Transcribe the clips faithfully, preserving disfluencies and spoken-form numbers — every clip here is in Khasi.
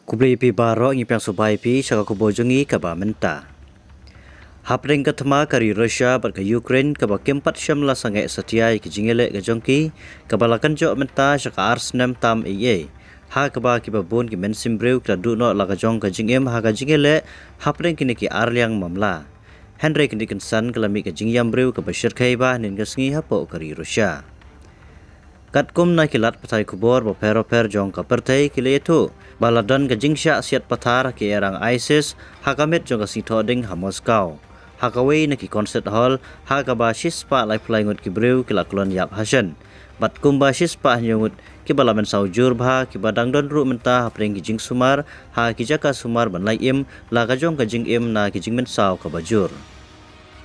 Khublei phi baroh, ngi pdiang sngewbha ïa phi sha ka khubor jong ngi kaba mynta. Hapdeng ka thma ka ri Russia bad ka Ukraine kaba kim pat shym la sangeh satia ïa ki jingïaleh ka jong ki, kaba la kynjoh mynta sha ka ar snem tam ei ei. Ha kaba kiba bun ki mynsiem briew ki la duh noh la ka jong ka jingim ha ka jingïaleh hapdeng kine ki ar liang mamla. Hynrei kine ki kynsan ki la mih ka jingïam briew kaba shyrkhei bha hynnin ka sngi hapoh ka ri Russia. Katkum na ki lad pathai khubor bapher bapher jong ka pyrthei ki la ïathuh ba la don ka jingshah siat pathar ki ïa rang ISIS ha ka miet jong ka sngi Thohdieng ha Moscow, ha kawei na ki concert hall, ha kaba shispah laiphew lai ngut ki briew ki la kyllon ïap ha shen. Bad kumba shispah hynñiew ngut kiba la mynsaw jur bha kiba dang don ruh mynta hapdeng ki jingsumar ha ki jaka sumar ban lait im la ka jong ka jingim na ki jingmynsaw kaba jur.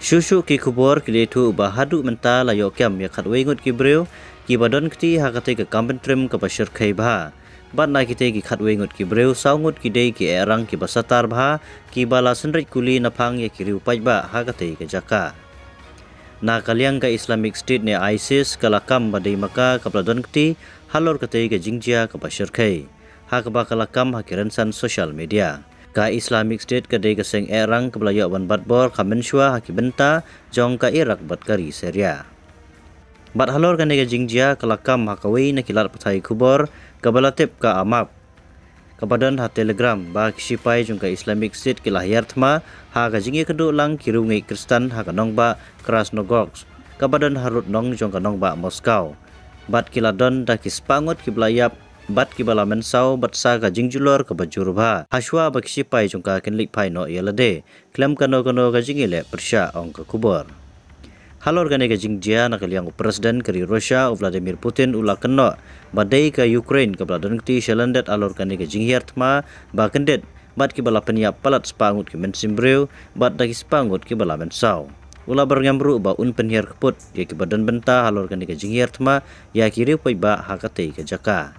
Shuh shuh ki khubor ki la ïathuh ba haduh mynta la ïoh kem ïa khatwei ngut ki briew kiba don kti ha katei ka kam pyntrim kaba shyrkhei bha. Bad na kitei ki khatwei ngut ki briew, saw ngut ki dei ki ïa rang kiba satar bha kiba la synreit kuli naphang ïa ki riew paidbah ha katei ka jaka. Na ka liang ka Islamic State ne ISIS ka la kam ba dei ma ka kaba la don kti halor katei ka jingjia kaba shyrkhei, ha kaba ka la kam ha ki rynsan social media. Ka Islamic State ka dei ka seng ïa rang kaba la ïoh ban bat bor ka mynshuwa ha ki bynta jong ka Iraq bad ka ri Syria. Bad halor kane ka jingjia ka la kam ha kawei na ki lad pathai khubor kaba la tip ka Amaq, kaba don ha Telegram ba ki shipai jong ka Islamic State ki la hiar thma ha ka jingïakynduh lang ki riewngeit Khristan ha ka nongbah Krasnogorsk kaba don harud nong jong ka nongbah Moscow. Bad ki la don da ki spah ngut kiba la ïap bad kiba la mynsaw bad sa ka jingjulor kaba jur bha hashwa ba ki shipai jong ka kin leit phai noh ïa lade khlem kano kano ka jingïaleh pyrshah, ong ka khubor. Halor kane ka jingjia na ka liang u President ka ri Russia u Vladimir Putin u la kynnoh ba dei ka Ukraine kaba la don kti sha lyndet halor kane ka jinghiar thma ba kyndit bad kiba la pynïap palat spah ngut ki mynsiem briew bad da ki spah ngut kiba la mynsaw. U la byrngem ruh ba un pynhiar kput ïa kiba don bynta halor kane ka jinghiar thma ïa ki riew paidbah ha katei ka jaka.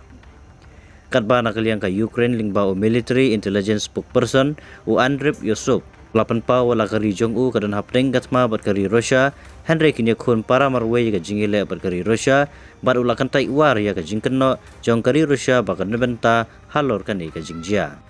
Katba na ka liang ka Ukraine lyngba u military intelligence spokesperson u Andriy Yusov u la pynpaw ba la ka ri jong u ka don hapdeng ka thma bad ka ri Russia, hynrei kin ïakhun para marwei ïa ka jingïaleh bad ka ri Russia, bad u la kyntait war ïa ka jingkynnoh jong ka ri Russia ba ka don bynta halor kane ka jingjia.